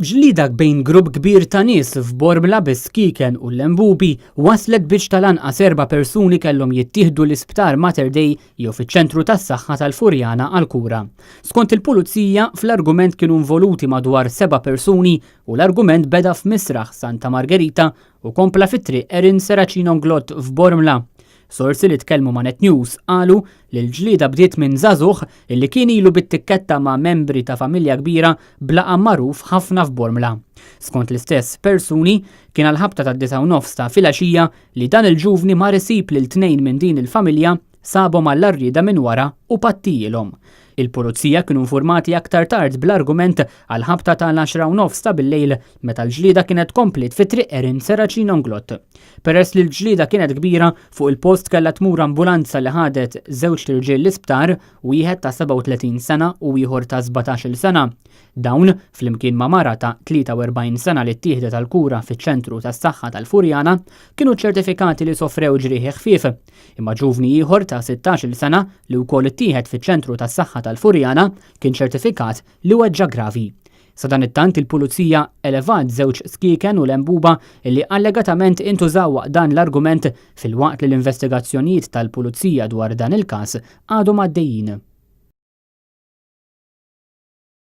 Ġlieda bejn grupp kbir ta' nies f'Bormla bis-skieken u l-lembubi waslet biex tal-anqas erba' persuni kellhom jittieħdu l-Isptar Mater Dei jew fiċ-Ċentru tas-Saħħa tal-Furjana għall-kura. Skont il-Pulizija, fl-argument kienu involuti madwar seba' persuni u l-argument beda f'Misraħ Santa Margherita u kompla fi Triq Erin Serracino Inglott f'Bormla. Sorsi li tkellmu ma' Net News qalu li l-ġlieda bdiet minn żagħżugħ illi kien ilu bit-tikketta ma' membri ta' familja kbira b'laqam magħruf ħafna f'Bormla. Skont l-istess persuni, kien għall-ħabta tad-disgħa u nofs ta' filgħaxija li dan il-ġuvni mar isib lil tnejn minn din il-familja sabhom għall-għarrieda minn wara u pattijielhom. Il-Pulizija kienu infurmati aktar tard bl-argument għall-ħabta ta' l-għaxra u nofs ta' bil-lejl meta l-ġlieda kienet kompliet fi Triq Erin Serracino Nglott. Peress li l-ġlieda kienet kbira, fuq il-post kellha tmur ambulanza li ħadet żewġt irġiel l-isptar, wieħed ta' 37 sena u ieħor ta' 17-il sena. Dawn, flimkien ma' mara ta' 43 sena li ttieħdet għall-kura fiċ-Ċentru tas-Saħħa tal-Furjana, kienu ċċertifikati li sofrew ġrieħi ħfief. Imma ġuvni ieħor ta' 16-il sena li wkoll ittieħed fiċ-Ċentru tas-Saħħa tal-Furjana kien ċertifikat li weġġa' gravi. Sadanittant il-Pulizija elevat żewġ skieken u lembuba li allegatament intużaw waqt dan l-argument filwaqt li l-investigazzjonijiet tal-Pulizija dwar dan il-każ għadhom għaddejjin.